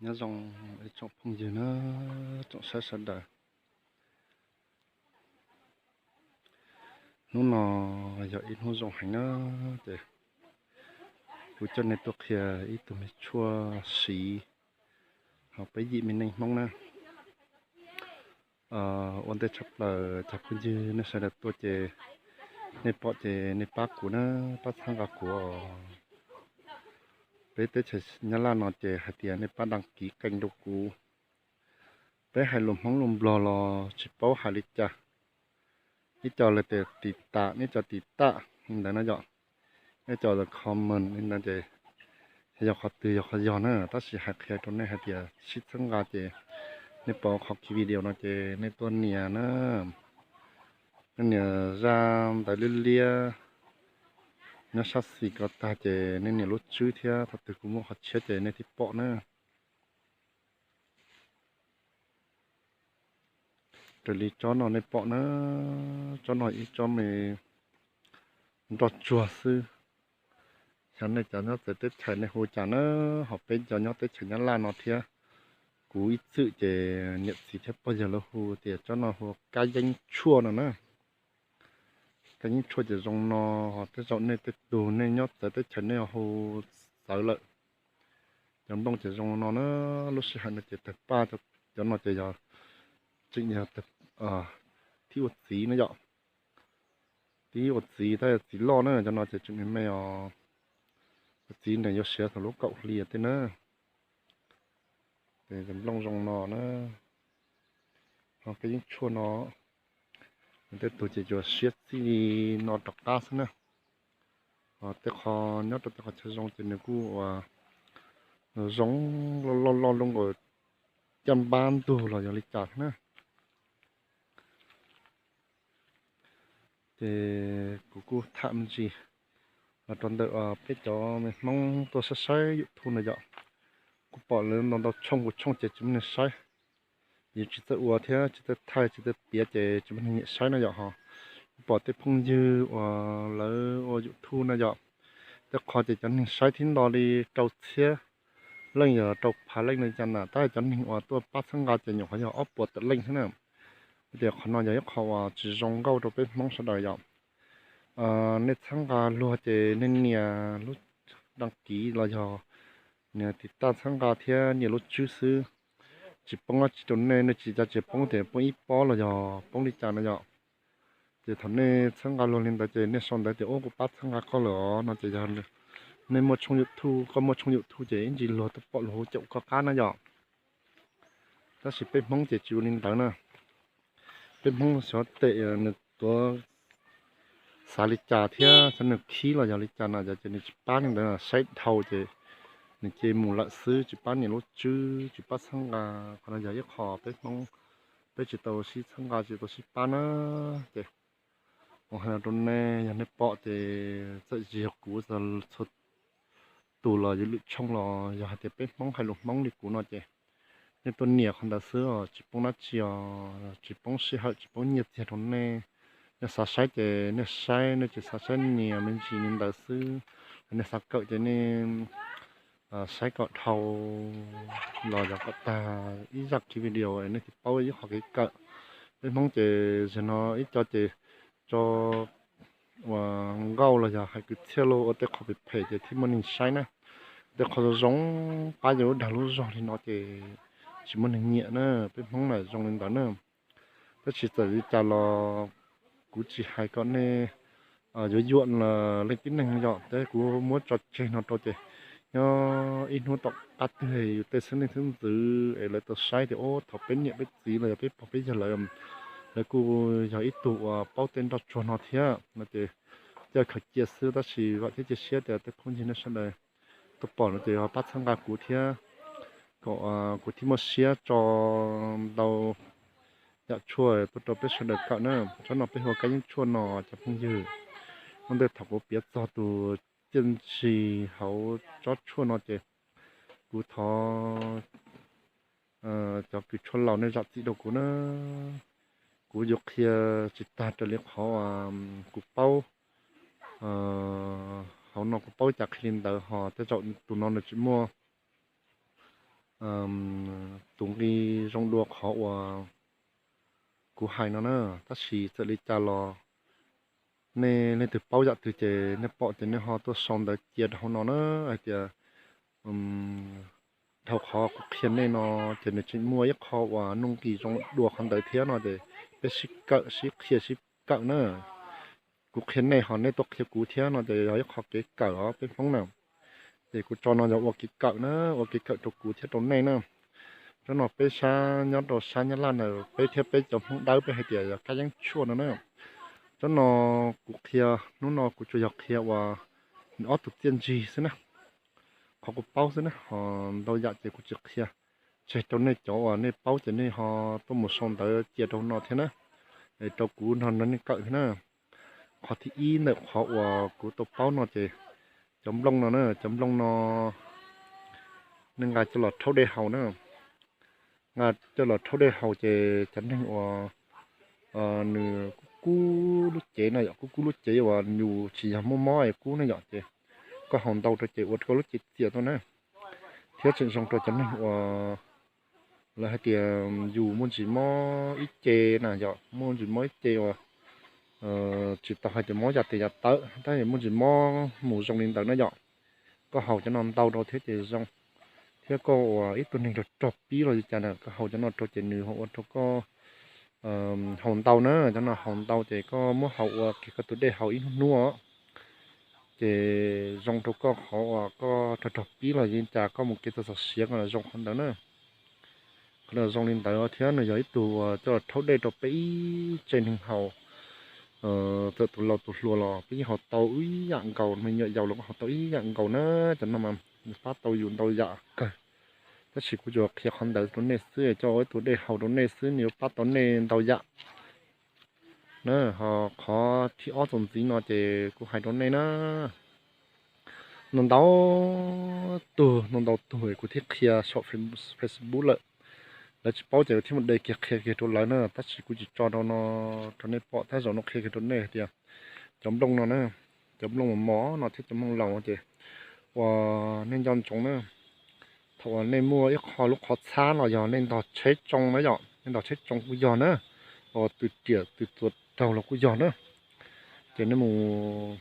Nyob zoo ib tsoom phooj ywg na, tsoom saib sawv daws. Hnub no yog ib hnub zoo heev na, ces kuv coj nej tuaj qhia ib tug me tshuaj siv hauv peb yim me neej Hmoob na. Ua ntej tshaj plaws cov phooj ywg nej sawv daws tuaj ces nej pom ces nej pab kuv na, pab txhawb nqa kuv os. Peb teb chaws Nyab Laj no ces hais tias nej pab đăng ký kênh rau kuv. Peb hais lus Hmoob lus Nplog los tsis paub hais li cas. Ib co lawv tias tiv tam, ib co tiv tam li ntawd no yom. Ib co lawv comment li ntawd ces yog qhov twg yog qhov yog na, tab sis hais qhia rau nej hais tias sib txhawb nqa ces nej pom qhov video no ces nej tuaj nias na. Nej nias zaj ntawv liab liab nyob sab xis ko tag ces nej nias lub tswb thiab thaum twg kuv muab qhov tshiab ces nej thiaj pom na. Raws li tsob no nej pom na, tsob no ib tsob me nroj tsuag xwb. Xyov nej cov nyob txawv teb chaws nej hu cas na, ho peb cov nyob teb chaws Nyab Laj no thiab. Kuv ib txwm ces niam txiv thiab pog yawg lawv hu tias tsob no hu kab yeeb tshuaj no na. Kab yeeb tshuaj ces zoo no, ho tej zaum nej tej tug nej nyob txawv teb chaws nej hu txawv lawm. Cov nplooj ces zoo no na, lub sij hawm no ces tawg paj, cov no ces yog tseem yog thib ua txiv na yom. Thib ua txiv tab yog txiv loj na, cov no ces tseem me me os. Ua txiv nws yuav siav thaum lub kaum hli tej na. Ces nplooj zoo no na, ho kab yeeb tshuaj no, tej tug ces yuav siab txij no rov qab xwb na. Ho tej qho nyob rau tej qhov chaw zoo ces nws kuj ua zoo loj loj loj loj nkaus caj npab ntug los yog li cas thiab na. Ces kuv kuj tham me ntsis los rau ntawm peb cov me Hmoob tuaj saib saib YouTube no yom. Kuv pom lawv ntau ntau tshooj, kuv tshooj ces tsis muaj neeg saib. Yus tsis txawj ua thiab tsis txawj thaij tsis txawj piav ces tsis muaj neeg nyiam saib no yom. Ho kuv pom tej phooj ywg uas lawv ua YouTube no yom, tej qho ces cov neeg saib thib nto li rau txhiab leej, yog rau phav leej li cas na, tab cov neeg uas tuaj pab txhawb nqa ces nyuam qhuav yog ob puas tawm leej xwb na. Tias qhov no yog ib qho uas tsis zoo nkauj rau peb Hmoob sawv daws yom. Nej txhawb nqa luag ces nej nias lub đăng ký los yog nias tiv taj txhawb nqa thiab nias lub tswb xwb, tsis poob dab tsi rau nej. Nej tsis cov tsis poob tias poob ib pob los yog poob li cas no yom. Ces thaum nej txhawb nqa luag li ntawd ces nej sau ntawv tias ub kuv pab txhawb nqa koj lawm os no ces yog nej muaj tshooj YouTube, koj muaj tshooj YouTube ces ib ntsis luag tuaj pom luag hu caum koj qab na yom. Tab sis peb Hmoob ces tsis ua li ntawd na. Peb Hmoob xyov tes nws tuav xav li cas thiab xyov nws khib los yog li cas no ces nws tsis pab li ntawd, saib dhau ces nws cia mus lawm xwb, tsis pab nias lub tswb, tsis pab txhawb nqa. Qhov no yog ib qho peb Hmoob peb tsis tau sib txhawb nqa tsis tau sib pab na. Ces ua hais no rau nej, yog nej pom ces txawm tsis yog kuv, txhua tus los yuav lwm tshooj los yog hais tias peb Hmoob hais lus Hmoob li kuv no ces nej tuaj nias qhov ntawd xwb os, tsis poob dab tsi os, tsis poob sij hawm tsis poob nyiaj txiag rau nej. Nej xav saib ces nej saib, nej tsis xav saib nias me ntsis li ntawd xwb. Nej xav kawm ces nej saib kom dhau los yog kom tag ib zaj kiv video nej thiaj paub ib qho kev kawm. Peb Hmoob ces zaum no ib co ces tso uas nkauj los yog hais kwv txhiaj los ua tej qho phem phem ces thiaj muaj neeg saib na. Tej qho zoo zoo pab yus lub dag lub zog li no ces tsis muaj neeg nyiam na. Peb Hmoob na zoo li ntawd na. Tab sis txawm li cas los kuv tsis hais kom nej yuav yuam leej tib neeg yom, tab kuv muab tso tseg no rau ces nyob ib hnub tom qab twg yus tej xeeb leej xeeb ntxwv es lawv tau saib tias ub thaum peb niam peb txiv los yog peb pog peb yawg lawv, lawv kuj yog ib tug uas paub tej nroj tsuag no thiab no ces coj khaws cia xwb. Tab sis vam thiab cia siab tias tej phooj ywg nej sawv daws tuaj pom no ces ho pab txhawb nqa kuv thiab kom kuv thiaj muaj siab tso ntau yam tshuaj tuaj rau peb sawv daws kawm na. Tsob no peb hu ua kab yeeb tshuaj no cov phooj ywg. Ua ntej thaum kuv piav txog tus txiaj ntsig hauv tsob tshuaj no ces kuv thov cov kws tshuaj laus nej zam txim rau kuv na. Kuv yuav qhia tsis tag raws li qhov kuv paub. Hauv no kuv paub cas qhia li ntawd, ho tej zaum tus no nws tsis muaj tus nqi zoo dua qhov uas kuv hais no na. Tab sis txawm li cas los nej leej twg paub yam twg ces nej pom ces nej ho tuaj sau ntawv cia rau hauv no na, hais tias dhau qhov kuv qhia nej no ces nws tseem muaj ib qho uas nuj nqis zoo dua qhov ntawd thiab no ces peb sib kawm sib qhia sib kawm na. Kuv qhia nej ho nej tuaj qhia kuv thiab no ces yog ib qho kev kawm os peb Hmoob na. Ces kuv tso no yog ua kev kawm na, ua kev kawm rau kuv thiab rau nej na. Tsob no peb sab nyob rau sab Nyab Laj na, peb thiab peb cov Hmoob Dawb peb hais tias yog kab yeeb tshuaj no na. Tsob no kuv qhia, hnub no kuv tsuas yog qhia uas nws ob tug txiaj ntsig xwb na, qhov kuv paub xwb na, ho ntau yam ces kuv tsis qhia tseg rau nej cov uas nej paub ces nej ho tuaj mus sau ntawv cia rau no thiab na, es rau kuv nrog nej kawm thiab na. Qhov thib ib ntawm qhov uas kuv tau paub no ces cov nplooj no na, cov nplooj no nej nqa coj los rhaub dej haus na. Nqa coj los rhaub dej haus ces cov neeg uas nws kub kub lub cev no yom, kub kub lub cev uas yus tsis yog muaj mob es kub ne yom, ces koj haus ntau rau ces ua rau koj lub cev txias tuaj na. Thiab tseem zoo rau cov neeg uas lawv hais tias yus muaj ntsis mob ib ce na yom, muaj ntsis mob ib ce uas tsis tau hais tias mob yam tes yam taw tab sis muaj ntsis mob mus zoo li ntawd na yom, koj haus cov no ntau rau thiab ces zoo. Thiab koj uas ib tug neeg rog rog pib los li cas na, koj haus cov no rau ces nws ua rau koj haus ntau na, cov no haus ntau ces koj muab haus ua kiag koj tus dej haus ib hnub hnub os, ces zoo rau koj qhov uas koj rog rog pib los li cas koj mus kev txog txog siav ko los zoo qhov ntawd na. Qhov no zoo li ntawd thiab nws yog ib tug uas coj los rhaub dej rau peb ib tse neeg haus. Txawm tus laus tus hluas los peb yeej haus tau ib yam nkaus, me nyuam yaus los kuj haus tau ib yam nkaus na. Cov no mas nws pab tau yus ntau yam kawg, tab sis kuv tsuas qhia qhov ntawd rau nej xwb, coj ua ib tug dej haus rau nej xwb, nws yuav pab tau nej ntau yam na. Ho qhov thib ob txuas ntxiv no ces kuv hais rau nej na, ntau ntau tug, ntau ntau tug kuv thiaj qhia saum Facebook lawm, lawv tsis paub ces kuv thiaj mus de kiag qhia kiag rau lawv na, tab sis kuv tsis tso rau no rau nej pom, tab zaum no qhia kiag rau nej hais tias cov nplooj no na, cov nplooj mos mos no thiab cov nplooj laus ces uas nej nco ntsoov na, thaum uas nej muaj ib qho lub qhov txhab los yog nej ntog tsheb tsoo na yom, nej ntog tsheb tsoo kuj yog na, los tw riam tw txuas raug los kuj yog na, ces nej mus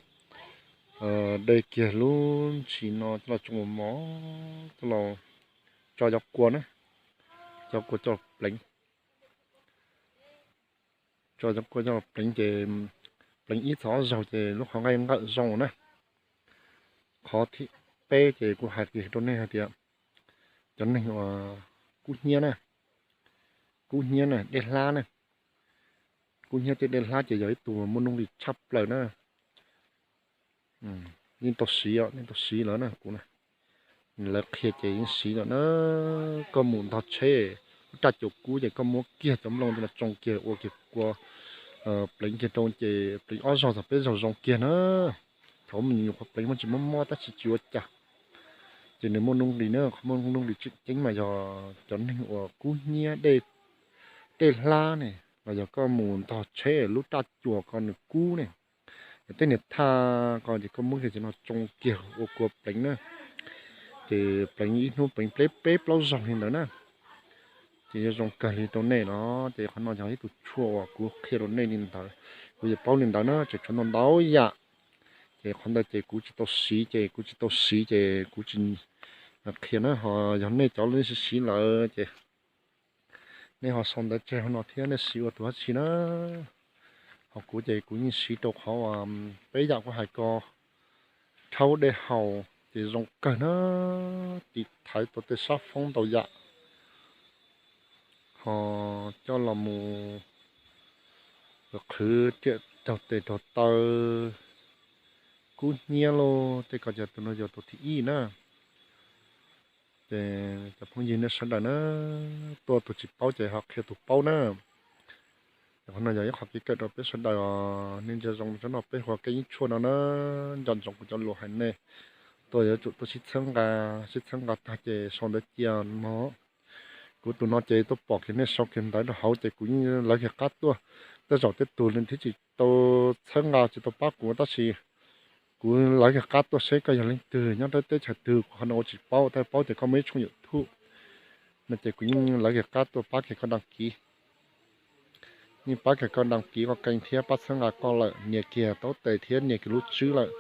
de kiag lub ntsis no coj los tsoo mos mos, coj los tso cov kua na, cov kua coj pleev, tso cov kua coj pleev ces pleev ib txog ob zaug ces lub qhov nqaij nqawm zoo na. Qhov thib peb ces kuv hais kiag rau nej hais tias cov neeg uas kub hnyiab na, kub hnyiab na, dej hlab na, kub hnyiab thiab dej hlab ces yog ib tug muaj nuj nqis tshaj plaws na. Yeej tau siv, yeej tau siv lawm na kuv na. Lawv qhia ces yeej siv lawm na. Koj mus ntog tsheb, lub raj cua kub ces koj muab kiag cov nplooj ntawd los tsoo kiag ua kiag kua pleev kiag rau ces pleev ob zaug txog peb zaug zoo kiag na. Thaum me nyuam qhuav pleev muaj tsis mob mob tab sis tsis ua cas. Ces nws muaj nuj nqis na, qhov muaj nuj nqis tseem ceeb mas yog cov neeg uas kub hnyiab, dej hlab ne, los yog koj mus ntog tsheb lub raj cua ko nws kub ne, tej niag thaj ko ces koj muab kiag cov no tsoo kiag ua kua pleev na, ces pleev ib hnub pleev peb plaub zaug li ntawd na, ces yuav zoo kawg li rau nej no. Ces qhov no yog ib tug tshuaj uas kuv qhia rau nej li ntawd, kuv yeej paub li ntawd na, tseem tshuav ntau ntau yam. Ces qhov ntawd ces kuv tsis tau siv, ces kuv tsis tau siv ces kuv tsis qhia na, ho yog nej cov siv siv lawm ces nej ho sau ntawv tseg hauv no thiab nej siv ua tus dab tsi na. Ho kuv ces kuv yeej siv rau qhov uas peb yam kuv hais ko, rhaub dej haus ces zoo kawg na, tiv thaiv tau tej sab foob ntau yam, ho coj los mus qhwv riam raug tes raug taw, kub hnyiab lauj, tej ko ces tus no yog tus thib ib na. Ces cov phooj ywg nej sawv daws na, tuaj tus tsis paub ces ho qhia tus paub na. Qhov no yog ib qho kev kawm rau peb sawv daws os, nej ntsia zoo tsob no peb hu ua kab yeeb tshuaj no na, nco ntsoov kuv cov lus hais nej. Tuaj yuav tsum tuaj sib txhawb nqa, sib txhawb nqa tag ces sau ntawv cia no. Kuv tus no ces tuaj pom kiag nej sau kiag ntawv rau hauv ces kuv yeej lawv kiag qab tuaj. Tej zaum tej tug nws thiaj tsis tau txhawb nqa tsis tau pab kuv tab sis kuv lawv kiag qab tuaj seb koj yog leej twg nyob rau teb chaws twg, kuv qhov no kuv tsis paub, tab paub ces koj muaj ib tshooj YouTube, no ces kuv yeej lawv kiag qab tuaj pab kiag koj đăng ký, yeej pab kiag koj đăng ký koj kênh thiab pab txhawb nqa koj lawm, nias kiag taub tes thiab nias kiag lub tswb lawm.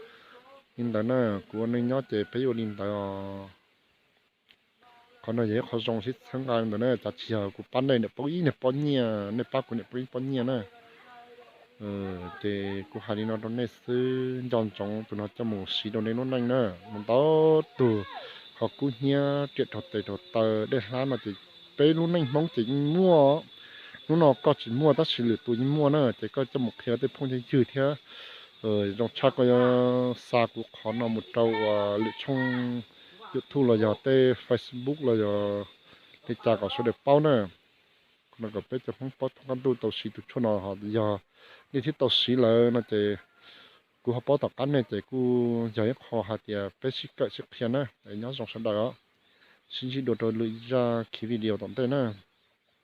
Li ntawd na, kuv ua neej nyob ces peb ua li ntawd os. Qhov no yog ib qho zoo sib txhawb nqa li ntawd na, cas tsis yog kuv pab nej niam poob ib niag pob nyiaj, nej pab kuv niam poob ib pob nyiaj na. Ces kuv hais li no rau nej xwb, nco ntsoov tus no coj mus siv rau nej lub neej na. Mus ntau tug ho kub hnyiab riam rau tes rau taw dej hlab no ces peb lub neej Hmoob ces yeej muaj. Hnub no koj tsis muaj tab sis lwm tus yeej muaj na, ces koj coj mus qhia tej phooj ywg thiab. Zoo tshaj koj yuav xa kuv qhov no mus rau uas lwm tshooj YouTube los yog tej Facebook los yog li cas kom sawv daws paub na. Qhov no kom peb cov Hmoob paub thoob qab ntuj tau siv tus tshuaj no ho yog nej thiaj tau siv lawm no ces kuv ho paub tom qab nej ces kuj yog ib qho hais tias peb sib kawm sib qhia na. Nyob zoo sawv daws os, sib ntsib dua rau lwm zaj khiv video tom ntej na.